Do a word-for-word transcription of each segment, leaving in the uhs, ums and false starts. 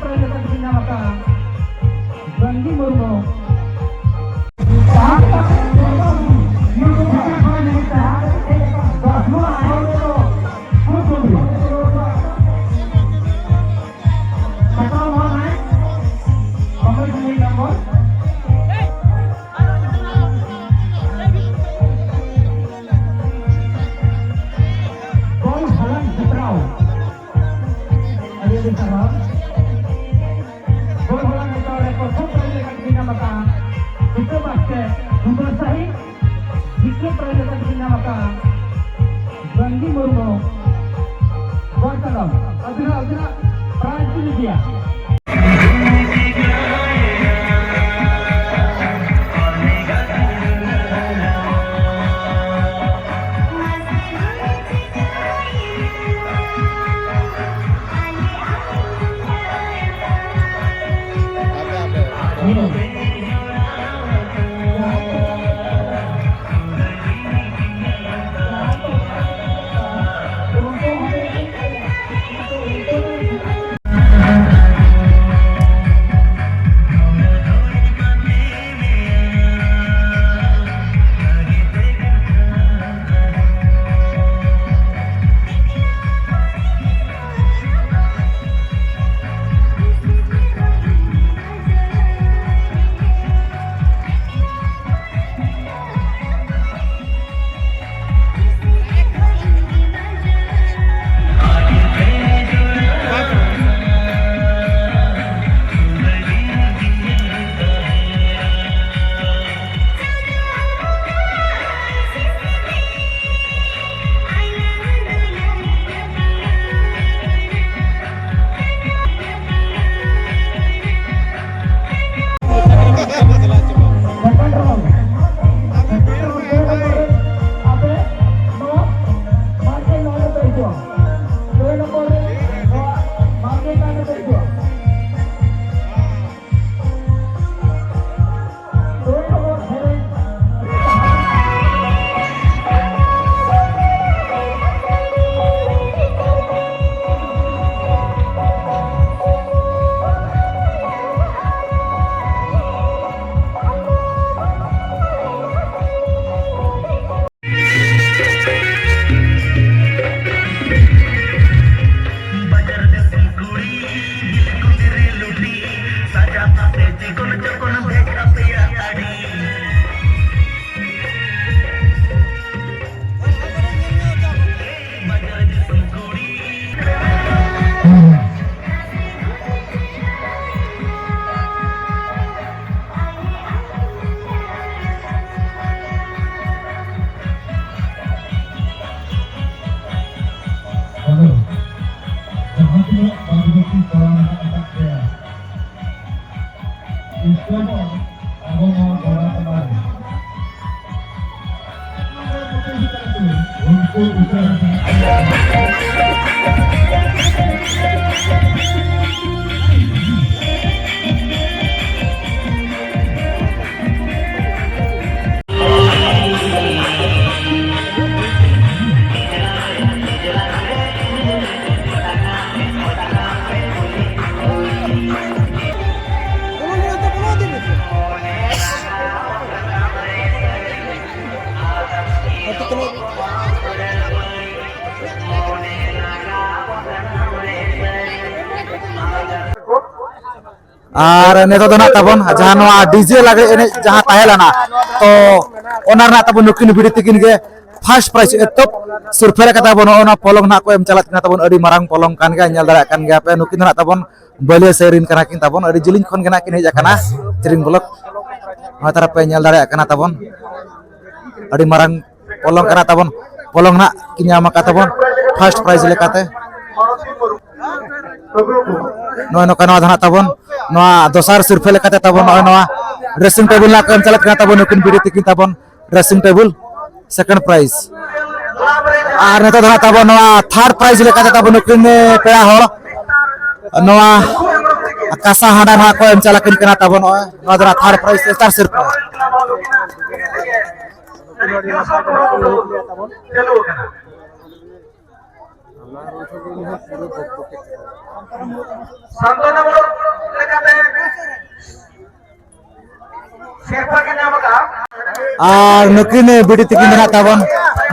Prize ᱞᱮᱠᱟᱛᱮ ᱧᱟᱢ ᱟᱠᱟᱫ ᱨᱟᱱᱜᱤ ᱢᱩᱨᱢᱩ᱾ ᱵᱚᱞ ᱦᱟᱞᱟᱝ ᱦᱮᱯᱨᱟᱣ᱾ ᱟᱹᱰᱤ ᱟᱹᱰᱤ ᱥᱟᱨᱦᱟᱣ᱾ ᱵᱚᱞ ᱦᱟᱞᱟᱝ ᱦᱮᱯᱨᱟᱣ ᱨᱮ ᱯᱨᱚᱛᱷᱚᱢ ᱯᱨᱟᱭᱤᱡᱽ ᱞᱮᱠᱟᱛᱮ ᱧᱟᱢ ᱟᱠᱟᱫ ᱥᱤᱛᱟᱹ ᱵᱟᱥᱠᱮ, ᱫᱩᱵᱟᱹᱨ ᱥᱟᱹᱦᱤ᱾ ᱫᱤᱛᱤᱭᱚ ᱯᱨᱟᱭᱤᱡᱽ ᱞᱮᱠᱟᱛᱮ ᱧᱟᱢ ᱟᱠᱟᱫ ᱨᱟᱱᱜᱤ ᱢᱩᱨᱢᱩ, ᱵᱚᱨᱛᱟᱰᱚᱢ᱾ ᱟᱹᱵᱤᱱᱟᱜ, ᱟᱹᱵᱤᱱᱟᱜ ᱯᱨᱟᱭᱤᱡᱽ ᱵᱤᱱ ᱤᱫᱤᱭᱟ᱾ ᱟᱨ ᱱᱤᱛᱚᱜ ᱫᱚ ᱱᱟᱜ ᱛᱟᱵᱚᱱ ᱡᱟᱦᱟᱸ ᱱᱚᱣᱟ ᱰᱤᱡᱮ ᱞᱟᱜᱽᱲᱮ ᱮᱱᱮᱡ ᱡᱟᱦᱟᱸ ᱛᱟᱦᱮᱸ ᱞᱮᱱᱟ, ᱛᱚ ᱚᱱᱟ ᱨᱮᱱᱟᱜ ᱛᱟᱵᱚᱱ ᱱᱩᱠᱤᱱ ᱵᱤᱴᱤ ᱛᱤᱠᱤᱱ ᱜᱮ ᱯᱷᱟᱥᱴ ᱯᱨᱟᱭᱤᱡᱽ ᱮᱛᱚᱦᱚᱵ ᱥᱤᱨᱯᱷᱟᱹ ᱞᱮᱠᱟ ᱛᱟᱵᱚᱱ ᱱᱚᱜᱼᱚ ᱱᱚᱣᱟ ᱯᱚᱞᱚᱝ ᱱᱟᱜ ᱠᱚ ᱮᱢ ᱪᱟᱞᱟᱜ ᱠᱟᱱᱟ ᱛᱟᱵᱚᱱ᱾ ᱟᱹᱰᱤ ᱢᱟᱨᱟᱝ ᱯᱚᱞᱚᱝ ᱠᱟᱱ ᱜᱮᱭᱟ, ᱧᱮᱞ ᱫᱟᱲᱮᱭᱟᱜ ᱠᱟᱱ ᱜᱮᱭᱟ ᱯᱮ᱾ ᱱᱩᱠᱤᱱ ᱫᱚ ᱱᱟᱜ ᱛᱟᱵᱚᱱ ᱵᱟᱹᱞᱤᱭᱟᱹ ᱥᱟᱹᱭ ᱨᱤᱱ ᱠᱟᱱᱟ ᱠᱤᱱ ᱛᱟᱵᱚᱱ, ᱟᱹᱰᱤ ᱡᱤᱞᱤᱧ ᱠᱷᱚᱱ ᱜᱮ ᱱᱟᱜ ᱠᱤᱱ ᱦᱮᱡ ᱟᱠᱟᱱᱟ ᱡᱤᱨᱤᱝ ᱵᱞᱚᱠ᱾ ᱱᱚᱣᱟ ᱛᱟᱨᱟ ᱯᱮ ᱧᱮᱞ ᱫᱟᱲᱮᱭᱟᱜ ᱠᱟᱱᱟ ᱛᱟᱵᱚᱱ, ᱟᱹᱰᱤ ᱢᱟᱨᱟᱝ ᱯᱚᱞᱚᱝ ᱠᱟᱱᱟ ᱛᱟᱵᱚᱱ, ᱯᱚᱞᱚᱝ ᱱᱟᱜ ᱠᱤᱱ ᱧᱟᱢ ᱟᱠᱟᱫ ᱛᱟᱵᱚᱱ ᱯᱷᱟᱥᱴ ᱯᱨᱟᱭᱤᱡᱽ ᱞᱮᱠᱟᱛᱮ᱾ ᱱᱚᱜᱼᱚᱭ ᱱᱚᱝᱠᱟ ᱱᱚᱣᱟ ᱫᱚ ᱱᱟᱜ ᱛᱟᱵᱚᱱ ᱱᱚᱣᱟ ᱫᱚᱥᱟᱨ ᱥᱤᱨᱯᱷᱟᱹ ᱞᱮᱠᱟᱛᱮ ᱛᱟᱵᱚᱱ ᱱᱚᱜᱼᱚᱭ ᱱᱚᱣᱟ ᱰᱨᱮᱥᱤᱝ ᱴᱮᱵᱤᱞ ᱱᱟᱜ ᱠᱚ ᱮᱢ ᱪᱟᱞᱟᱜ ᱠᱟᱱᱟ ᱛᱟᱵᱚᱱ ᱱᱩᱠᱤᱱ ᱵᱤᱴᱤ ᱛᱤᱠᱤᱱ ᱛᱟᱵᱚᱱ ᱰᱨᱮᱥᱤᱝ ᱴᱮᱵᱤᱞ ᱥᱮᱠᱮᱱᱰ ᱯᱨᱟᱭᱤᱡᱽ᱾ ᱟᱨ ᱱᱤᱛᱚᱜ ᱫᱚ ᱱᱟᱜ ᱛᱟᱵᱚᱱ ᱱᱚᱣᱟ ᱛᱷᱟᱨᱰ ᱯᱨᱟᱭᱤᱡᱽ ᱞᱮᱠᱟᱛᱮ ᱛᱟᱵᱚᱱ ᱱᱩᱠᱤᱱ ᱯᱮᱲᱟ ᱦᱚᱲ ᱱᱚᱣᱟ ᱠᱟᱸᱥᱟ ᱦᱟᱸᱰᱟ ᱱᱟᱜ ᱠᱚ ᱮᱢ ᱪᱟᱞᱟᱜ ᱠᱟᱱᱟ ᱛᱟᱵᱚᱱ ᱱᱚᱜᱼᱚᱭ ᱱᱚᱣᱟ ᱫᱚ ᱱᱟᱜ ᱛᱷᱟᱨᱰ ᱯᱨᱟᱭᱤᱡᱽ ᱛᱮᱥᱟᱨ ᱥᱤᱨᱯᱷᱟᱹ᱾ ᱥᱟᱱᱛᱚᱱᱟᱢᱩᱞᱚᱠ ᱞᱮᱠᱟᱛᱮ ᱥᱤᱨᱯᱷᱟᱹ ᱠᱤᱱ ᱧᱟᱢ ᱟᱠᱟᱫᱼᱟ᱾ ᱟᱨ ᱱᱩᱠᱤᱱ ᱵᱤᱴᱤ ᱛᱤᱠᱤᱱ ᱫᱚ ᱱᱟᱜ ᱛᱟᱵᱚᱱ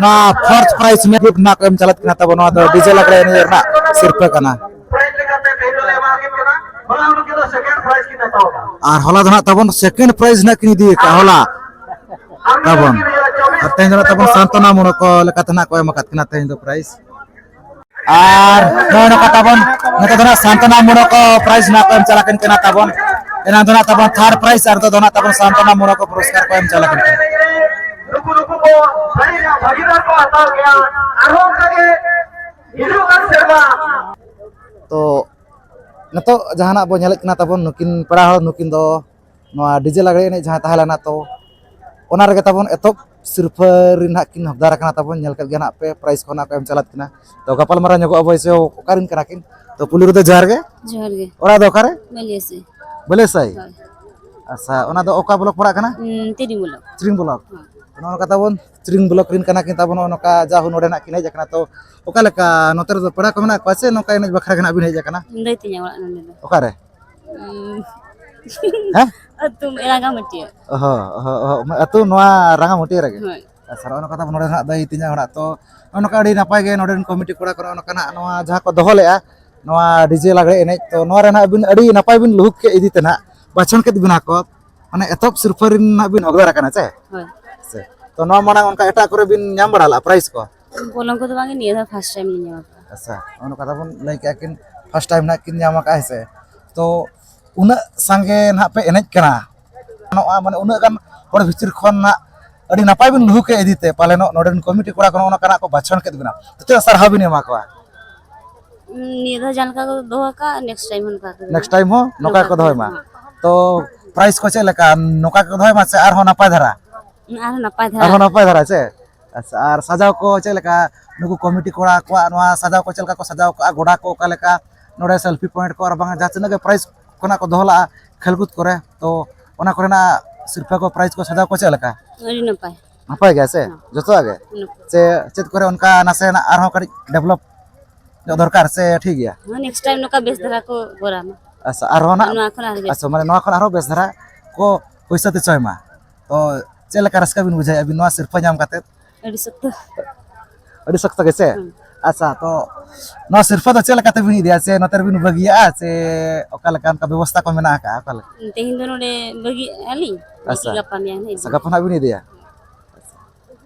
ᱱᱚᱣᱟ ᱯᱷᱳᱨᱛᱷ ᱯᱨᱟᱭᱤᱡᱽ ᱢᱮ ᱜᱤᱯᱷᱴ ᱱᱟᱜ ᱠᱚ ᱮᱢ ᱪᱟᱞᱟᱜ ᱠᱟᱱᱟ ᱛᱟᱵᱚᱱ᱾ ᱱᱚᱣᱟ ᱫᱚ ᱰᱤᱡᱮ ᱞᱟᱜᱽᱲᱮ ᱮᱱᱮᱡ ᱨᱮᱱᱟᱜ ᱥᱤᱨᱯᱷᱟᱹ ᱠᱟᱱᱟ᱾ ᱯᱨᱟᱭᱤᱡᱽ ᱞᱮᱠᱟᱛᱮ ᱛᱮᱦᱮᱧ ᱫᱚᱞᱮ ᱮᱢᱟ ᱠᱤᱱ ᱠᱟᱱᱟ᱾ ᱦᱚᱞᱟ ᱱᱩᱠᱤᱱ ᱫᱚ ᱥᱮᱠᱮᱱᱰ ᱯᱨᱟᱭᱤᱡᱽ ᱠᱤᱱ ᱦᱟᱛᱟᱣ ᱟᱠᱟᱫᱼᱟ᱾ ᱟᱨ ᱦᱚᱞᱟ ᱫᱚ ᱱᱟᱜ ᱛᱟᱵᱚᱱ ᱥᱮᱠᱮᱱᱰ ᱯᱨᱟᱭᱤᱡᱽ ᱱᱟᱜ ᱠᱤᱱ ᱤᱫᱤ ᱟᱠᱟᱫᱼᱟ ᱦᱚᱞᱟ ᱛᱟᱵᱚᱱ᱾ ᱟᱨ ᱛᱮᱦᱮᱧ ᱫᱚ ᱱᱟᱜ ᱛᱟᱵᱚᱱ ᱥᱟᱱᱛᱚᱱᱟ ᱢᱩᱲᱚᱠᱚ ᱞᱮᱠᱟᱛᱮ ᱱᱟᱜ ᱠᱚ ᱮᱢ ᱟᱠᱟᱫ ᱠᱤᱱᱟ ᱛᱮᱦᱮᱧ ᱫᱚ ᱯᱨᱟᱭᱤᱡᱽ᱾ ᱟᱨ ᱱᱚᱜᱼᱚᱭ ᱱᱚᱝᱠᱟ ᱛᱟᱵᱚᱱ ᱱᱤᱛᱚᱜ ᱫᱚ ᱱᱟᱜ ᱥᱟᱱᱛᱚᱱᱟ ᱢᱩᱲᱚᱠᱚ ᱯᱨᱟᱭᱤᱡᱽ ᱱᱟᱜ ᱠᱚ ᱮᱢ ᱪᱟᱞᱟᱜ ᱠᱟᱱ ᱠᱟᱱᱟ ᱛᱟᱵᱚᱱ᱾ ᱮᱱᱟᱝ ᱫᱚ ᱱᱟᱜ ᱛᱟᱵᱚᱱ ᱛᱷᱟᱨᱰ ᱯᱨᱟᱭᱤᱡᱽ ᱟᱨ ᱱᱤᱛᱚᱜ ᱫᱚ ᱱᱟᱜ ᱛᱟᱵᱚᱱ ᱥᱟᱱᱛᱚᱱᱟ ᱢᱩᱲᱚᱠᱚ ᱯᱩᱨᱚᱥᱠᱟᱨ ᱠᱚ ᱮᱢ ᱪᱟᱞᱟᱜ ᱠᱟᱱ ᱠᱟᱱᱟ᱾ ᱱᱩᱠᱩ ᱱᱩᱠᱩ ᱠᱚ ᱵᱷᱟᱹᱜᱤ ᱵᱷᱟᱹᱜᱤᱫᱟᱨ ᱠᱚ ᱦᱟᱛᱟᱣ ᱜᱮᱭᱟ᱾ ᱟᱨᱦᱚᱸ ᱚᱱᱠᱟ ᱜᱮ ᱦᱤᱡᱩᱜ ᱠᱟᱱ ᱥᱮᱨᱢᱟ᱾ ᱛᱚ ᱱᱤᱛᱚᱜ ᱡᱟᱦᱟᱱᱟᱜ ᱵᱚ ᱧᱮᱞᱮᱫ ᱠᱟᱱᱟ ᱛᱟᱵᱚᱱ ᱱᱩᱠᱤᱱ ᱯᱮᱲᱟ ᱦᱚᱲ, ᱱᱩᱠᱤᱱ ᱫᱚ ᱱᱚᱣᱟ ᱰᱤᱡᱮ ᱞᱟᱜᱽᱲᱮ ᱮᱱᱮᱡ ᱡᱟᱦᱟᱸ ᱛᱟᱦᱮᱸ ᱞᱮᱱᱟ, ᱛᱚ ᱚᱱᱟ ᱨᱮᱜᱮ ᱛᱟᱵᱚᱱ ᱮᱛᱚᱦᱚᱵ ᱥᱤᱨᱯᱷᱟᱹ ᱨᱤᱱ ᱦᱟᱸᱜ ᱠᱤᱱ ᱦᱚᱠᱫᱟᱨ ᱟᱠᱟᱱᱟ ᱛᱟᱵᱚᱱ᱾ ᱧᱮᱞ ᱠᱮᱫ ᱜᱮᱭᱟ ᱱᱟᱦᱟᱜ ᱯᱮ, ᱯᱨᱟᱭᱤᱡᱽ ᱠᱚ ᱱᱟᱦᱟᱜ ᱠᱚ ᱮᱢ ᱪᱟᱞᱟᱜ ᱠᱟᱱᱟ᱾ ᱛᱚ ᱜᱟᱯᱟᱞ ᱢᱟᱨᱟᱣ ᱧᱚᱜᱚᱜ ᱟᱵᱚ ᱥᱮ ᱚᱠᱟ ᱨᱤᱱ ᱠᱟᱱᱟ ᱠᱤᱱ᱾ ᱛᱚ ᱯᱩᱭᱞᱩ ᱨᱮᱫᱚ ᱡᱚᱦᱟᱨ ᱜᱮ᱾ ᱡᱚᱦᱟᱨ ᱜᱮ᱾ ᱚᱲᱟᱜ ᱫᱚ ᱚᱠᱟᱨᱮ? ᱵᱟᱹᱞᱤᱭᱟᱹᱥᱟᱹᱭ᱾ ᱵᱟᱹᱞᱤᱭᱟᱹᱥᱟᱹᱭ? ᱦᱳᱭ᱾ ᱟᱪᱪᱷᱟ, ᱚᱱᱟ ᱫᱚ ᱚᱠᱟ ᱵᱞᱚᱠ ᱯᱟᱲᱟᱜ ᱠᱟᱱᱟ? ᱩᱸ, ᱛᱤᱨᱤᱝ ᱵᱞᱚᱠ᱾ ᱛᱤᱨᱤᱝ ᱵᱞᱚᱠ᱾ ᱦᱳᱭ᱾ ᱱᱚᱜᱼᱚ ᱱᱚᱝᱠᱟ ᱛᱟᱵᱚᱱ ᱛᱤᱨᱤᱝ ᱵᱞᱚᱠ ᱨᱤᱱ ᱠᱟᱱᱟ ᱠᱤᱱ ᱛᱟᱵᱚᱱ, ᱱᱚᱜᱼᱚ ᱱᱚᱝᱠᱟ ᱡᱟ ᱦᱚᱸ ᱱᱚᱰᱮ ᱱᱟᱜ ᱠᱤᱱ ᱦᱮᱡ ᱟᱠᱟᱱᱟ᱾ ᱛᱚ ᱚᱠᱟ ᱞᱮᱠᱟ ᱱᱚᱛᱮ ᱨᱮᱫᱚ ᱯᱮᱲᱟ ᱠᱚ ᱢᱮᱱᱟᱜ ᱠᱚᱣᱟ ᱥᱮ ᱱᱚᱝᱠᱟ ᱮᱱᱮᱡ ᱵᱟᱠᱷᱨᱟ ᱜᱮ ᱱᱟᱜ ᱵᱤᱱ ᱦᱮᱡ ᱟᱠᱟᱱᱟ? ᱫᱟᱹᱭ ᱛᱤᱧᱟᱹ ᱚᱲᱟᱜ ᱱᱚᱰᱮ ᱫᱚ᱾ ᱚᱠᱟᱨᱮ? ᱩᱸ, ᱦᱮᱸ? ᱟᱹᱛᱩ ᱨᱟᱸᱜᱟᱢᱟᱹᱴᱤᱭᱟᱹ᱾ ᱚᱦᱚ, ᱚᱦᱚ, ᱚᱦᱚ, ᱟᱹᱛᱩ ᱱᱚᱣᱟ ᱨᱟᱸᱜᱟᱢᱟᱹᱴᱤᱭᱟᱹ ᱨᱮᱜᱮ? ᱦᱳᱭ᱾ ᱟᱨ ᱥᱟᱨ ᱱᱚᱜᱼᱚ ᱱᱚᱝᱠᱟ ᱛᱟᱵᱚᱱ ᱱᱚᱰᱮ ᱱᱟᱜ ᱫᱟᱹᱭ ᱛᱤᱧᱟᱹ ᱚᱲᱟᱜ᱾ ᱛᱚ ᱱᱚᱜᱼᱚ ᱱᱚᱝᱠᱟ ᱟᱹᱰᱤ ᱱᱟᱯᱟᱭ ᱜᱮ ᱱᱚᱰᱮ ᱨᱮᱱ ᱠᱚᱢᱤᱴᱤ ᱠᱚᱲᱟ ᱠᱚ ᱱᱚᱜᱼᱚ ᱱᱚᱝᱠᱟ ᱱᱟᱜ ᱱᱚᱣᱟ ᱡᱟᱦᱟᱸ ᱠᱚ ᱫᱚᱦᱚ ᱞᱮᱜᱼᱟ, ᱱᱚᱣᱟ ᱰᱤᱡᱮ ᱞᱟᱜᱽᱲᱮ ᱮᱱᱮᱡ, ᱛᱚ ᱱᱚᱣᱟ ᱨᱮ ᱱᱟᱜ ᱟᱹᱵᱤᱱ ᱟᱹᱰᱤ ᱱᱟᱯᱟᱭ ᱵᱤᱱ ᱞᱩᱦᱩᱠ ᱠᱮᱫ ᱤᱫᱤ ᱛᱮ ᱱᱟᱜ ᱵᱟᱪᱷᱚᱱ ᱠᱮᱫ ᱵᱤᱱᱟ ᱠᱚ, ᱢᱟᱱᱮ ᱮᱛᱚᱦᱚᱵ ᱥᱤᱨᱯᱷᱟᱹ ᱨᱤᱱ ᱱᱟᱜ ᱵᱤᱱ ᱦᱚᱠᱫᱟᱨ ᱟᱠᱟᱱᱟ ᱪᱮ? ᱦᱳᱭ᱾ ᱥᱮ᱾ ᱛᱚ ᱱᱚᱣᱟ ᱢᱟᱲᱟᱝ ᱚᱱᱠᱟ ᱮᱴᱟᱜ ᱠᱚᱨᱮ ᱵᱤᱱ ᱧᱟᱢ ᱵᱟᱲᱟ ᱞᱮᱫᱼᱟ ᱯᱨᱟᱭᱤᱡᱽ ᱠᱚ? ᱵᱚᱞᱚᱱ ᱠᱚᱫᱚ ᱵᱟᱝᱜᱮ, ᱱᱤᱭᱟᱹ ᱫᱷᱟᱣ ᱯᱷᱟᱥᱴ ᱴᱟᱭᱤᱢ ᱞᱤᱧ ᱧᱟᱢ ᱟᱠᱟᱫᱟ᱾ ᱟᱪᱪᱷᱟ, ᱚᱱᱟ ᱠᱟᱛᱷᱟ ᱵᱚᱱ ᱞᱟᱹᱭ ᱠᱮᱜᱼᱟ, ᱠᱤᱱ ᱯᱷᱟᱥᱴ ᱴᱟᱭᱤᱢ ᱱᱟᱜ ᱠᱤᱱ ᱧᱟᱢ ᱟᱠᱟᱫᱼᱟ, ᱦᱮᱸ ᱥᱮ᱾ ᱛᱚ ᱩᱱᱟᱹᱜ ᱥᱟᱸᱜᱮ ᱱᱟᱜ ᱯᱮ ᱮᱱᱮᱡ ᱠᱟᱱᱟ, ᱱᱚᱣᱟ ᱢᱟᱱᱮ ᱩᱱᱟᱹᱜ ᱜᱟᱱ ᱦᱚᱲ ᱵᱷᱤᱛᱤᱨ ᱠᱷᱚᱱ ᱱᱟᱜ ᱟᱹᱰᱤ ᱱᱟᱯᱟᱭ ᱵᱤᱱ ᱞᱩᱦᱩᱠ ᱠᱮᱫ ᱤᱫᱤ ᱛᱮ, ᱯᱟᱞᱮᱱᱚᱜ ᱱᱚᱰᱮ ᱨᱮᱱ ᱠᱚᱢᱤᱴᱤ ᱠᱚᱲᱟ ᱠᱚ ᱱᱚᱜᱼᱚ ᱱᱚᱝᱠᱟ ᱱᱟᱜ ᱠᱚ ᱵᱟᱪᱷᱚᱱ ᱠᱮᱫ ᱵᱤᱱᱟ, ᱛᱚ ᱪᱮᱫ ᱥᱟᱨᱦᱟᱣ ᱵᱤᱱ ᱮᱢᱟ ᱠᱚᱣᱟ? ᱱᱤᱭᱟᱹ ᱫᱷᱟᱣ ᱡᱟᱦᱟᱸ ᱞᱮᱠᱟ ᱠᱚ ᱫᱚᱦᱚ ᱟᱠᱟᱫ, ᱱᱮᱠᱥᱴ ᱴᱟᱭᱤᱢ ᱦᱚᱸ ᱚᱱᱠᱟ ᱜᱮ᱾ ᱱᱮᱠᱥᱴ ᱴᱟᱭᱤᱢ ᱦᱚᱸ ᱱᱚᱝᱠᱟ ᱱᱚᱝᱠᱟ ᱜᱮᱠᱚ ᱫᱚᱦᱚᱭ ᱢᱟ᱾ ᱦᱚᱸ᱾ ᱛᱚ ᱯᱨᱟᱭᱤᱡᱽ ᱠᱚ ᱪᱮᱫ ᱞᱮᱠᱟ, ᱱᱚᱝᱠᱟ ᱜᱮᱠᱚ ᱫᱚᱦᱚᱭ ᱢᱟ ᱥᱮ ᱟᱨᱦᱚᱸ ᱱᱟᱯᱟᱭ ᱫᱷᱟᱨᱟ? ᱟᱨᱦᱚᱸ ᱱᱟᱯᱟᱭ ᱫᱷᱟᱨᱟ᱾ ᱟᱨᱦᱚᱸ ᱱᱟᱯᱟᱭ ᱫᱷᱟᱨᱟ ᱪᱮ? ᱟᱪᱪᱷᱟ, ᱟᱨ ᱥᱟᱡᱟᱣ ᱠᱚ ᱪᱮᱫ ᱞᱮᱠᱟ? ᱱᱩᱠᱩ ᱠᱚᱢᱤᱴᱤ ᱠᱚᱲᱟ ᱠᱚᱣᱟᱜ ᱱᱚᱣᱟ ᱥᱟᱡᱟᱣ ᱠᱚ ᱪᱮᱫ ᱞᱮᱠᱟ ᱠᱚ ᱥᱟᱡᱟᱣ ᱠᱟᱜᱼᱟ, ᱜᱚᱰᱟ ᱠᱚ ᱚᱠᱟ ᱞᱮᱠᱟ, ᱱᱚᱰᱮ ᱥᱮᱞᱯᱷᱤ ᱯᱚᱭᱮᱱᱴ ᱠᱚ, ᱟᱨ ᱵᱟᱝ ᱡᱟᱦᱟᱸ ᱛᱤᱱᱟᱹᱜ ᱜᱮ ᱯᱨᱟᱭᱤᱡᱽ ᱠᱷᱚᱱᱟᱜ ᱠᱚ ᱫᱚᱦᱚ ᱞᱟᱜᱼᱟ ᱠᱷᱮᱞ ᱠᱩᱫ ᱠᱚᱨᱮ, ᱛᱚ ᱚᱱᱟ ᱠᱚᱨᱮᱱᱟᱜ ᱥᱤᱨᱯᱷᱟᱹ ᱠᱚ, ᱯᱨᱟᱭᱤᱡᱽ ᱠᱚ ᱥᱟᱡᱟᱣ ᱠᱚ ᱪᱮᱫ ᱞᱮᱠᱟ? ᱟᱹᱰᱤ ᱱᱟᱯᱟᱭ᱾ ᱱᱟᱯᱟᱭ ᱜᱮᱭᱟ ᱥᱮ? ᱦᱮᱸ᱾ ᱡᱚᱛᱚᱣᱟᱜ ᱜᱮ? ᱱᱟᱯᱟᱭ᱾ ᱥᱮ ᱪᱮᱫ ᱠᱚᱨᱮ ᱚᱱᱠᱟ ᱱᱟᱥᱮᱱᱟᱜ ᱟᱨᱦᱚᱸ ᱠᱟᱹᱴᱤᱡ ᱰᱮᱵᱷᱞᱚᱯ ᱧᱚᱜ ᱫᱚᱨᱠᱟᱨ ᱥᱮ ᱴᱷᱤᱠ ᱜᱮᱭᱟ? ᱦᱮᱸ, ᱱᱮᱠᱥᱴ ᱴᱟᱭᱤᱢ ᱱᱚᱝᱠᱟ ᱵᱮᱥ ᱫᱷᱟᱨᱟ ᱠᱚ ᱠᱚᱨᱟᱣ ᱢᱟ᱾ ᱟᱪᱪᱷᱟ, ᱟᱨᱦᱚᱸ ᱱᱟᱜ, ᱱᱚᱣᱟ ᱠᱷᱚᱱ ᱟᱨᱦᱚᱸ ᱵᱮᱥ᱾ ᱟᱪᱪᱷᱟ, ᱢᱟᱱᱮ ᱱᱚᱣᱟ ᱠᱷᱚᱱ ᱟᱨᱦᱚᱸ ᱵᱮᱥ ᱫᱷᱟᱨᱟ ᱠᱚ ᱯᱩᱭᱥᱟᱹ ᱛᱮ ᱪᱚᱭ ᱢᱟ᱾ ᱛᱚ ᱪᱮᱫ ᱞᱮᱠᱟ ᱨᱟᱹᱥᱠᱟᱹ ᱵᱤᱱ ᱵᱩᱡᱷᱟᱹᱣᱮᱫᱼᱟ ᱟᱹᱵᱤᱱ ᱱᱚᱣᱟ ᱥᱤᱨᱯᱷᱟᱹ ᱧᱟᱢ ᱠᱟᱛᱮᱫ? ᱟᱹᱰᱤ ᱥᱚᱠᱛᱚ᱾ ᱟᱹᱰᱤ ᱥᱚᱠᱛᱚ ᱜᱮ ᱥᱮ? ᱦᱩᱸ᱾ ᱟᱪᱪᱷᱟ, ᱛᱚ ᱱᱚᱣᱟ ᱥᱤᱨᱯᱷᱟᱹ ᱫᱚ ᱪᱮᱫ ᱞᱮᱠᱟ ᱛᱮᱵᱤᱱ ᱤᱫᱤᱭᱟ? ᱥᱮ ᱱᱚᱛᱮ ᱨᱮᱵᱤᱱ ᱵᱟᱹᱜᱤᱭᱟᱜᱼᱟ? ᱥᱮ ᱚᱠᱟ ᱞᱮᱠᱟ ᱚᱱᱠᱟ ᱵᱮᱵᱚᱥᱛᱷᱟ ᱠᱚ ᱢᱮᱱᱟᱜ ᱟᱠᱟᱫᱼᱟ? ᱚᱠᱟ ᱞᱮᱠᱟ? ᱛᱮᱦᱮᱧ ᱫᱚ ᱱᱚᱰᱮ ᱵᱟᱹᱜᱤ ᱟᱹᱞᱤᱧ, ᱟᱪᱪᱷᱟ᱾ ᱜᱟᱯᱟ ᱢᱮᱭᱟᱝ ᱦᱟᱸᱜ ᱟᱪᱪᱷᱟ, ᱤᱫᱤ᱾ ᱜᱟᱯᱟ ᱱᱟᱜ ᱵᱤᱱ ᱤᱫᱤᱭᱟ?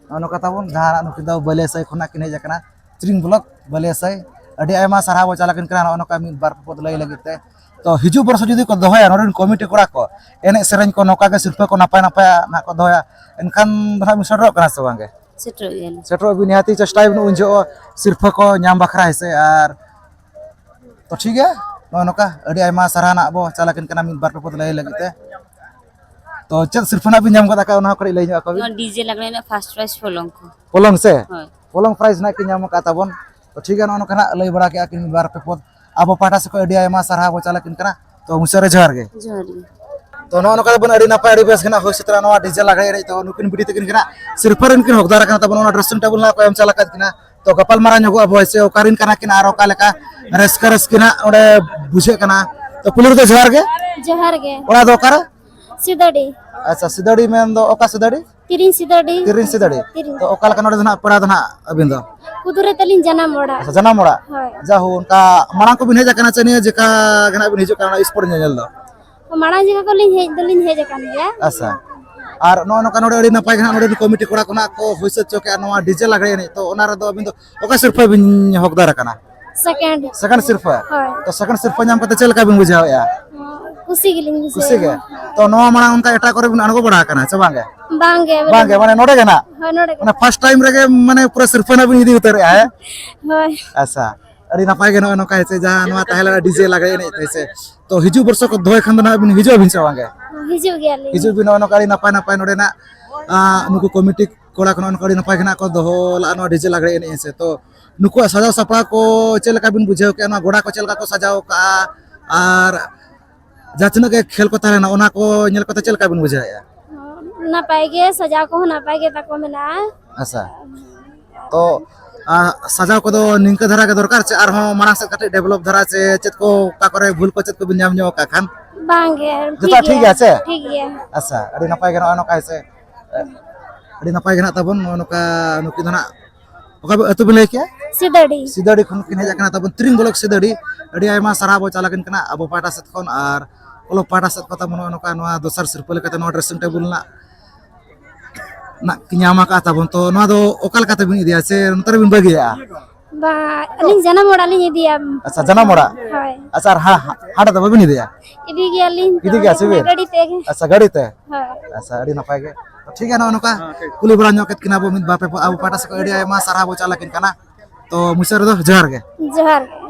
ᱱᱚᱜᱼᱚ ᱱᱚᱝᱠᱟ ᱛᱟᱵᱚᱱ ᱡᱟᱦᱟᱸ ᱱᱩᱠᱤᱱ ᱫᱚ ᱵᱟᱹᱞᱤᱭᱟᱹᱥᱟᱹᱭ ᱠᱷᱚᱱᱟᱜ ᱠᱤᱱ ᱦᱮᱡ ᱟᱠᱟᱱᱟ, ᱛᱤᱨᱤᱝ ᱵᱞᱚᱠ ᱵᱟᱹᱞᱤᱭᱟᱹᱥᱟᱹᱭ᱾ ᱟᱹᱰᱤ ᱟᱭᱢᱟ ᱥᱟᱨᱦᱟᱣ ᱵᱚ ᱪᱟᱞ ᱟᱹᱠᱤᱱ ᱠᱟᱱᱟ ᱱᱚᱜᱼᱚ ᱱᱚᱝᱠᱟ ᱢᱤᱫ ᱵᱟᱨ ᱯᱚᱫ ᱞᱟᱹᱭ ᱞᱟᱹᱜᱤᱫ ᱛᱮ᱾ ᱛᱚ ᱦᱤᱡᱩᱜ ᱵᱚᱨᱥᱚ ᱡᱩᱫᱤ ᱠᱚ ᱫᱚᱦᱚᱭᱟ ᱱᱚᱰᱮ ᱨᱮᱱ ᱠᱚᱢᱤᱴᱤ ᱠᱚᱲᱟ ᱠᱚ, ᱮᱱᱮᱡ ᱥᱮᱨᱮᱧ ᱠᱚ ᱱᱚᱝᱠᱟ ᱜᱮ ᱥᱤᱨᱯᱷᱟᱹ ᱠᱚ ᱱᱟᱯᱟᱭ ᱱᱟᱯᱟᱭᱟᱜ ᱱᱟᱜ ᱠᱚ ᱫᱚᱦᱚᱭᱟ, ᱮᱱᱠᱷᱟᱱ ᱫᱚ ᱱᱟᱜ ᱵᱤᱱ ᱥᱮᱴᱮᱨᱚᱜ ᱠᱟᱱᱟ ᱥᱮ ᱵᱟᱝ ᱜᱮ? ᱥᱮᱴᱮᱨᱚᱜ ᱜᱮᱭᱟᱞᱤᱧ᱾ ᱥᱮᱴᱮᱨᱚᱜ ᱵᱤᱱ ᱱᱤᱦᱟᱹᱛᱤ ᱪᱮᱥᱴᱟᱭ ᱵᱤᱱ ᱩᱱ ᱡᱚᱦᱚᱜ ᱥᱤᱨᱯᱷᱟᱹ ᱠᱚ ᱧᱟᱢ ᱵᱟᱠᱷᱨᱟ, ᱦᱮᱸ ᱥᱮ᱾ ᱟᱨ ᱛᱚ ᱴᱷᱤᱠ ᱜᱮᱭᱟ, ᱱᱚᱜᱼᱚ ᱱᱚᱝᱠᱟ ᱟᱹᱰᱤ ᱟᱭᱢᱟ ᱥᱟᱨᱦᱟᱣ ᱱᱟᱜ ᱵᱚ ᱪᱟᱞ ᱟᱹᱠᱤᱱ ᱠᱟᱱᱟ ᱢᱤᱫ ᱵᱟᱨ ᱯᱮ ᱯᱚᱫ ᱞᱟᱹᱭ ᱞᱟᱹᱜᱤᱫ ᱛᱮ᱾ ᱛᱚ ᱪᱮᱫ ᱥᱤᱨᱯᱷᱟᱹ ᱱᱟᱜ ᱵᱤᱱ ᱧᱟᱢ ᱠᱟᱫᱟ, ᱚᱱᱟ ᱦᱚᱸ ᱠᱟᱹᱴᱤᱡ ᱞᱟᱹᱭ ᱧᱚᱜ ᱟᱠᱚ ᱵᱤᱱ᱾ ᱱᱚᱣᱟ ᱰᱤᱡᱮ ᱞᱟᱜᱽᱲᱮ ᱨᱮᱱᱟᱜ ᱯᱷᱟᱥᱴ ᱯᱨᱟᱭᱤᱡᱽ ᱯᱚᱞᱚᱝ ᱠᱚ᱾ ᱯᱚᱞᱚᱝ ᱥᱮ? ᱦᱳᱭ᱾ ᱯᱚᱞᱚᱝ ᱯᱨᱟᱭᱤᱡᱽ ᱱᱟᱜ ᱠᱤᱱ ᱧᱟᱢ ᱟᱠᱟᱫ ᱛᱟᱵᱚᱱ᱾ ᱛᱚ ᱴᱷᱤᱠ ᱜᱮᱭᱟ, ᱱᱚᱜᱼᱚ ᱱᱚᱝᱠᱟ ᱱᱟᱜ ᱞᱟᱹᱭ ᱵᱟᱲᱟ ᱠᱮᱜᱼᱟ ᱠᱤᱱ ᱢᱤᱫ ᱵᱟᱨ ᱯᱮ ᱯᱚᱫ᱾ ᱟᱵᱚ ᱯᱟᱦᱴᱟ ᱥᱮᱫ ᱠᱷᱚᱱ ᱟᱹᱰᱤ ᱟᱭᱢᱟ ᱥᱟᱨᱦᱟᱣ ᱵᱚ ᱪᱟᱞ ᱟᱹᱠᱤᱱ ᱠᱟᱱᱟ᱾ ᱛᱚ ᱢᱩᱪᱟᱹᱫ ᱨᱮ ᱡᱚᱦᱟᱨ ᱜᱮ᱾ ᱡᱚᱦᱟᱨ ᱜᱮ᱾ ᱛᱚ ᱱᱚᱜᱼᱚ ᱱᱚᱝᱠᱟ ᱵᱚᱱ ᱟᱹᱰᱤ ᱱᱟᱯᱟᱭ ᱟᱹᱰᱤ ᱵᱮᱥ ᱜᱮ ᱱᱟᱜ ᱦᱩᱭ ᱥᱮᱴᱮᱨᱟ ᱱᱚᱣᱟ ᱰᱤᱡᱮ ᱞᱟᱜᱽᱲᱮ ᱮᱱᱮᱡ᱾ ᱛᱚ ᱱᱩᱠᱤᱱ ᱵᱤᱴᱤ ᱛᱟᱹᱠᱤᱱ ᱜᱮ ᱱᱟᱜ ᱥᱤᱨᱯᱷᱟᱹ ᱨᱮᱱ ᱠᱤᱱ ᱦᱚᱠᱫᱟᱨ ᱟᱠᱟᱱᱟ ᱛᱟᱵᱚᱱ, ᱚᱱᱟ ᱰᱨᱮᱥᱤᱝ ᱴᱮᱵᱩᱞ ᱱᱟᱜ ᱠᱚ ᱮᱢ ᱪᱟᱞ ᱟᱠᱟᱫ ᱠᱤᱱᱟ᱾ ᱛᱚ ᱜᱟᱯᱟᱞ ᱢᱟᱨᱟᱣ ᱧᱚᱜᱚᱜ ᱟᱵᱚ ᱦᱳᱭ ᱥᱮ, ᱚᱠᱟᱨᱮᱱ ᱠᱟᱱᱟ ᱠᱤᱱ ᱟᱨ ᱚᱠᱟ ᱞᱮᱠᱟ ᱨᱟᱹᱥᱠᱟᱹ ᱨᱟᱹᱥᱠᱤ ᱱᱟᱜ ᱚᱸᱰᱮ ᱵᱩᱡᱷᱟᱹᱜ ᱠᱟᱱᱟ᱾ ᱛᱚ ᱯᱩᱭᱞᱩ ᱨᱮᱫᱚ ᱡᱚᱦᱟᱨ ᱜᱮ᱾ ᱡᱚᱦᱟᱨ ᱜᱮ᱾ ᱚᱲᱟᱜ ᱫᱚ ᱚᱠᱟᱨᱮ? ᱥᱤᱫᱟᱹᱲᱤ᱾ ᱟᱪᱪᱷᱟ, ᱥᱤᱫᱟᱹᱲᱤ ᱢᱮᱱ ᱫᱚ ᱚᱠᱟ ᱥᱤᱫᱟᱹᱲᱤ? ᱛᱤᱨᱤᱧ ᱥᱤᱫᱟᱹᱲᱤ᱾ ᱛᱤᱨᱤᱧ ᱥᱤᱫᱟᱹᱲᱤ᱾ ᱛᱤᱨᱤᱧ᱾ ᱛᱚ ᱚᱠᱟ ᱞᱮᱠᱟ ᱱᱚᱰᱮ ᱫᱚ ᱱᱟᱜ ᱯᱮᱲᱟ ᱫᱚ ᱱᱟᱜ ᱟᱹᱵᱤᱱ ᱫᱚ? ᱠᱩᱫᱩᱨᱮ ᱛᱟᱹᱞᱤᱧ ᱡᱟᱱᱟᱢ ᱚᱲᱟᱜ᱾ ᱟᱪᱪᱷᱟ, ᱡᱟᱱᱟᱢ ᱚᱲᱟᱜ᱾ ᱦᱳᱭ᱾ ᱡᱟᱦᱳ, ᱚᱱᱠᱟ ᱢᱟᱲᱟᱝ ᱠᱚᱵᱤᱱ ᱦᱮᱡ ᱟᱠᱟᱱᱟ ᱪᱮ ᱱᱤᱭᱟᱹ ᱡᱮᱠᱟ ᱜᱮ ᱱᱟᱜ ᱵᱤᱱ ᱦᱤᱡᱩᱜ ᱠᱟᱱᱟ ᱱᱚᱣᱟ ᱥᱯᱳᱨᱴ ᱧᱮᱧᱮᱞ ᱫᱚ? ᱢᱟᱲᱟᱝ ᱡᱚᱠᱷᱚᱱ ᱠᱚᱞᱤᱧ ᱦᱮᱡ ᱫᱚᱞᱤᱧ ᱦᱮᱡ ᱟᱠᱟᱱ ᱜᱮᱭᱟ᱾ ᱟᱪᱪᱷᱟ᱾ ᱟᱨ ᱱᱚᱜᱼᱚ ᱱᱚᱝᱠᱟ ᱱᱚᱰᱮ ᱟᱹᱰᱤ ᱱᱟᱯᱟᱭ ᱜᱮ ᱱᱟᱜ ᱱᱚᱰᱮ ᱠᱚᱢᱤᱴᱤ ᱠᱚᱲᱟ ᱠᱚ ᱱᱟᱜ ᱠᱚ ᱦᱩᱭ ᱥᱟᱹᱛ ᱪᱚ ᱠᱮᱜᱼᱟ ᱱᱚᱣᱟ ᱰᱤᱡᱮ ᱞᱟᱜᱽᱲᱮ ᱮᱱᱮᱡ, ᱛᱚ ᱚᱱᱟ ᱨᱮᱫᱚ ᱟᱹᱵᱤᱱ ᱫᱚ ᱚᱠᱟ ᱥᱤᱨᱯᱷᱟᱹ ᱵᱤᱱ ᱦᱚᱠᱫᱟᱨ ᱟᱠᱟᱱᱟ? ᱥᱮᱠᱮᱱᱰ᱾ ᱥᱮᱠᱮᱱᱰ ᱥᱤᱨᱯᱷᱟᱹ? ᱦᱳᱭ᱾ ᱛᱚ ᱥᱮᱠᱮᱱᱰ ᱥᱤᱨᱯᱷᱟᱹ ᱧᱟᱢ ᱠᱟᱛᱮ ᱪᱮᱫ ᱞᱮᱠᱟ ᱵᱤᱱ ᱵᱩᱡᱷᱟᱹᱣᱮᱫᱼᱟ? ᱠᱩᱥᱤ ᱜᱮᱞᱤᱧ ᱵᱩᱡᱷᱟᱹᱣᱮᱫᱼᱟ᱾ ᱠᱩᱥᱤ ᱜᱮ? ᱛᱚ ᱱᱚᱣᱟ ᱢᱟᱲᱟᱝ ᱚᱱᱠᱟ ᱮᱴᱟᱜ ᱠᱚᱨᱮ ᱵᱤᱱ ᱟᱬᱜᱚ ᱵᱟᱲᱟ ᱟᱠᱟᱱᱟ ᱥᱮ ᱵᱟᱝ ᱜᱮ? ᱵᱟᱝ ᱜᱮ, ᱵᱟᱝ ᱜᱮ, ᱢᱟᱱᱮ ᱱᱚᱰᱮ ᱜᱮ ᱱᱟᱜ? ᱦᱳᱭ, ᱱᱚᱰᱮ ᱜᱮ᱾ ᱢᱟᱱᱮ ᱯᱷᱟᱥᱴ ᱴᱟᱭᱤᱢ ᱨᱮᱜᱮ ᱢᱟᱱᱮ ᱯᱩᱨᱟᱹ ᱥᱤᱨᱯᱷᱟᱹ ᱱᱟᱜ ᱵᱤᱱ ᱤᱫᱤ ᱩᱛᱟᱹᱨᱮᱜᱼᱟ, ᱦᱮᱸ? ᱦᱳᱭ᱾ ᱟᱪᱪᱷᱟ, ᱟᱹᱰᱤ ᱱᱟᱯᱟᱭ ᱜᱮ ᱱᱚᱜᱼᱚᱭ ᱱᱚᱝᱠᱟ ᱦᱮᱸ ᱥᱮ, ᱡᱟᱦᱟᱸ ᱱᱚᱣᱟ ᱛᱟᱦᱮᱸ ᱞᱮᱱᱟ ᱰᱤᱡᱮ ᱞᱟᱜᱽᱲᱮ ᱮᱱᱮᱡ ᱦᱮᱸ ᱥᱮ᱾ ᱛᱚ ᱦᱤᱡᱩᱜ ᱵᱚᱨᱥᱚ ᱠᱚ ᱫᱚᱦᱚᱭ ᱠᱷᱟᱱ ᱫᱚ ᱱᱟᱜ ᱵᱤᱱ ᱦᱤᱡᱩᱜ ᱟᱵᱤᱱ ᱥᱮ ᱵᱟᱝ ᱜᱮ? ᱦᱤᱡᱩᱜ ᱜᱮᱭᱟᱞᱤᱧ᱾ ᱦᱤᱡᱩᱜ ᱵᱤᱱ, ᱱᱚᱜᱼᱚᱭ ᱱᱚᱝᱠᱟ ᱟᱹᱰᱤ ᱱᱟᱯᱟᱭ ᱱᱟᱯᱟᱭ ᱱᱚᱰᱮᱱᱟᱜ, ᱟᱸ, ᱱᱩᱠᱩ ᱠᱚᱢᱤᱴᱤ ᱠᱚᱲᱟ ᱠᱚ ᱱᱚᱜᱼᱚ ᱱᱚᱝᱠᱟ ᱟᱹᱰᱤ ᱱᱟᱯᱟᱭ ᱜᱮ ᱱᱟᱜ ᱠᱚ ᱫᱚᱦᱚ ᱞᱟᱜᱼᱟ ᱱᱚᱣᱟ ᱰᱤᱡᱮ ᱞᱟᱜᱽᱲᱮ ᱮᱱᱮᱡ ᱦᱮᱸ ᱥᱮ᱾ ᱛᱚ ᱱᱩᱠᱩᱣᱟᱜ ᱥᱟᱡᱟᱣ ᱥᱟᱯᱲᱟᱣ ᱠᱚ ᱪᱮᱫ ᱞᱮᱠᱟ ᱵᱤᱱ ᱵᱩᱡᱷᱟᱹᱣ ᱠᱮᱜᱼᱟ? ᱱᱚᱣᱟ ᱜᱚᱰᱟ ᱠᱚ ᱪᱮᱫ ᱞᱮᱠᱟ ᱠᱚ ᱥᱟᱡᱟᱣ ᱠᱟᱜᱼᱟ? ᱟᱨ ᱡᱟᱦᱟᱸ ᱛᱤᱱᱟᱹᱜ ᱜᱮ ᱠᱷᱮᱞ ᱠᱚ ᱛᱟᱦᱮᱸ ᱞᱮᱱᱟ, ᱚᱱᱟ ᱠᱚ ᱧᱮᱞ ᱠᱟᱛᱮ ᱪᱮᱫ ᱞᱮᱠᱟ ᱵᱤᱱ ᱵᱩᱡᱷᱟᱹᱣᱮᱫᱼᱟ? ᱱᱟᱯᱟᱭ ᱜᱮ, ᱥᱟᱡᱟᱣ ᱠᱚᱦᱚᱸ ᱱᱟᱯᱟᱭ ᱜᱮ ᱛᱟᱠᱚ ᱢᱮᱱᱟᱜᱼᱟ᱾ ᱟᱪᱪᱷᱟ, ᱛᱚ, ᱟ, ᱥᱟᱡᱟᱣ ᱠᱚᱫᱚ ᱱᱤᱝᱠᱟᱹ ᱫᱷᱟᱨᱟ ᱜᱮ ᱫᱚᱨᱠᱟᱨ ᱪᱮ ᱟᱨᱦᱚᱸ ᱢᱟᱲᱟᱝ ᱥᱮᱫ ᱠᱟᱹᱴᱤᱡ ᱰᱮᱵᱷᱞᱚᱯ ᱫᱷᱟᱨᱟ ᱪᱮ ᱪᱮᱫ ᱠᱚ ᱚᱠᱟ ᱠᱚᱨᱮ ᱵᱷᱩᱞ ᱠᱚ ᱪᱮᱫ ᱠᱚᱵᱤᱱ ᱧᱟᱢ ᱧᱚᱜ ᱟᱠᱟᱫ ᱠᱷᱟᱱ? ᱵᱟᱝ ᱜᱮ, ᱡᱚᱛᱚ ᱴᱷᱤᱠ ᱜᱮᱭᱟ ᱥᱮ? ᱴᱷᱤᱠ ᱜᱮᱭᱟ᱾ ᱟᱪᱪᱷᱟ, ᱟᱹᱰᱤ ᱱᱟᱯᱟᱭ ᱜᱮ ᱱᱚᱜᱼᱚᱭ ᱱᱚᱝᱠᱟ ᱦᱮᱸ ᱥᱮ᱾ ᱟᱹᱰᱤ ᱱᱟᱯᱟᱭ ᱜᱮ ᱱᱟᱜ ᱛᱟᱵᱚᱱ ᱱᱚᱜᱼᱚ ᱱᱚᱝᱠᱟ ᱱᱩᱠᱤᱱ ᱫᱚ ᱱᱟᱜ ᱚᱠᱟ ᱟᱹᱛᱩ ᱵᱤᱱ ᱞᱟᱹᱭ ᱠᱮᱜᱼᱟ? ᱥᱤᱫᱟᱹᱲᱤ᱾ ᱥᱤᱫᱟᱹᱲᱤ ᱠᱷᱚᱱ ᱠᱤᱱ ᱦᱮᱡ ᱟᱠᱟᱱᱟ ᱛᱟᱵᱚᱱ, ᱛᱤᱨᱤᱝ ᱵᱞᱚᱠ ᱥᱤᱫᱟᱹᱲᱤ᱾ ᱟᱹᱰᱤ ᱟᱭᱢᱟ ᱥᱟᱨᱦᱟᱣ ᱵᱚ ᱪᱟᱞ ᱟᱹᱠᱤᱱ ᱠᱟᱱᱟ ᱟᱵᱚ ᱯᱟᱦᱴᱟ ᱥᱮᱫ ᱠᱷᱚᱱ, ᱟᱨ ᱠᱞᱟᱵᱽ ᱯᱟᱦᱴᱟ ᱥᱮᱫ ᱠᱷᱚᱱ ᱛᱟᱵᱚᱱ ᱱᱚᱜᱼᱚ ᱱᱚᱝᱠᱟ ᱱᱚᱣᱟ ᱫᱚᱥᱟᱨ ᱥᱤᱨᱯᱟᱹ ᱞᱮᱠᱟᱛᱮ ᱱᱚᱣᱟ ᱰᱨᱮᱥᱤᱝ ᱴᱮᱵᱩᱞ ᱨᱮᱱᱟᱜ ᱱᱟᱜ ᱧᱟᱢ ᱟᱠᱟᱫ ᱛᱟᱵᱚᱱ, ᱛᱚ ᱱᱚᱣᱟ ᱫᱚ ᱚᱠᱟ ᱞᱮᱠᱟ ᱛᱮᱵᱤᱱ ᱤᱫᱤᱭᱟ ᱥᱮ ᱱᱚᱛᱮ ᱨᱮᱵᱤᱱ ᱵᱟᱹᱜᱤᱭᱟᱜᱼᱟ? ᱵᱟ, ᱟᱹᱞᱤᱧ ᱡᱟᱱᱟᱢ ᱚᱲᱟᱜ ᱞᱤᱧ ᱤᱫᱤᱭᱟ᱾ ᱟᱪᱪᱷᱟ, ᱡᱟᱱᱟᱢ ᱚᱲᱟᱜ? ᱦᱳᱭ᱾ ᱟᱪᱪᱷᱟ, ᱟᱨ ᱦᱟ-, ᱦᱟ-, ᱦᱟᱴ ᱫᱚ ᱵᱟᱹᱵᱤᱱ ᱤᱫᱤᱭᱟ? ᱤᱫᱤ ᱜᱮᱭᱟᱞᱤᱧ᱾ ᱤᱫᱤ ᱜᱮᱭᱟ ᱥᱮ ᱵᱤᱱ? ᱜᱟᱹᱰᱤ ᱛᱮ᱾ ᱟᱪᱪᱷᱟ, ᱜᱟᱹᱰᱤ ᱛᱮ? ᱦᱳᱭ᱾ ᱟᱪᱪᱷᱟ, ᱟᱹᱰᱤ ᱱᱟᱯᱟᱭ ᱜᱮ᱾ ᱴᱷᱤᱠ ᱜᱮᱭᱟ, ᱱᱚᱜᱼᱚ ᱱᱚᱝᱠᱟ ᱠᱩᱞᱤ ᱵᱟᱲᱟ ᱧᱚᱜ ᱠᱮᱫ ᱠᱤᱱᱟ ᱵᱚ ᱢᱤᱫ ᱵᱟᱨ ᱯᱮ, ᱟᱵᱚ ᱯᱟᱦᱴᱟ ᱥᱮᱫ ᱠᱷᱚᱱ ᱟᱹᱰᱤ ᱟᱭᱢᱟ ᱥᱟᱨᱦᱟᱣ ᱵᱚ ᱪᱟᱞ ᱟᱹᱠᱤᱱ ᱠᱟᱱᱟ᱾ ᱛᱚ ᱢᱩᱪᱟᱹᱫ ᱨᱮᱫᱚ ᱡᱚᱦᱟᱨ ᱜᱮ᱾ ᱡᱚᱦᱟᱨ ᱜᱮ᱾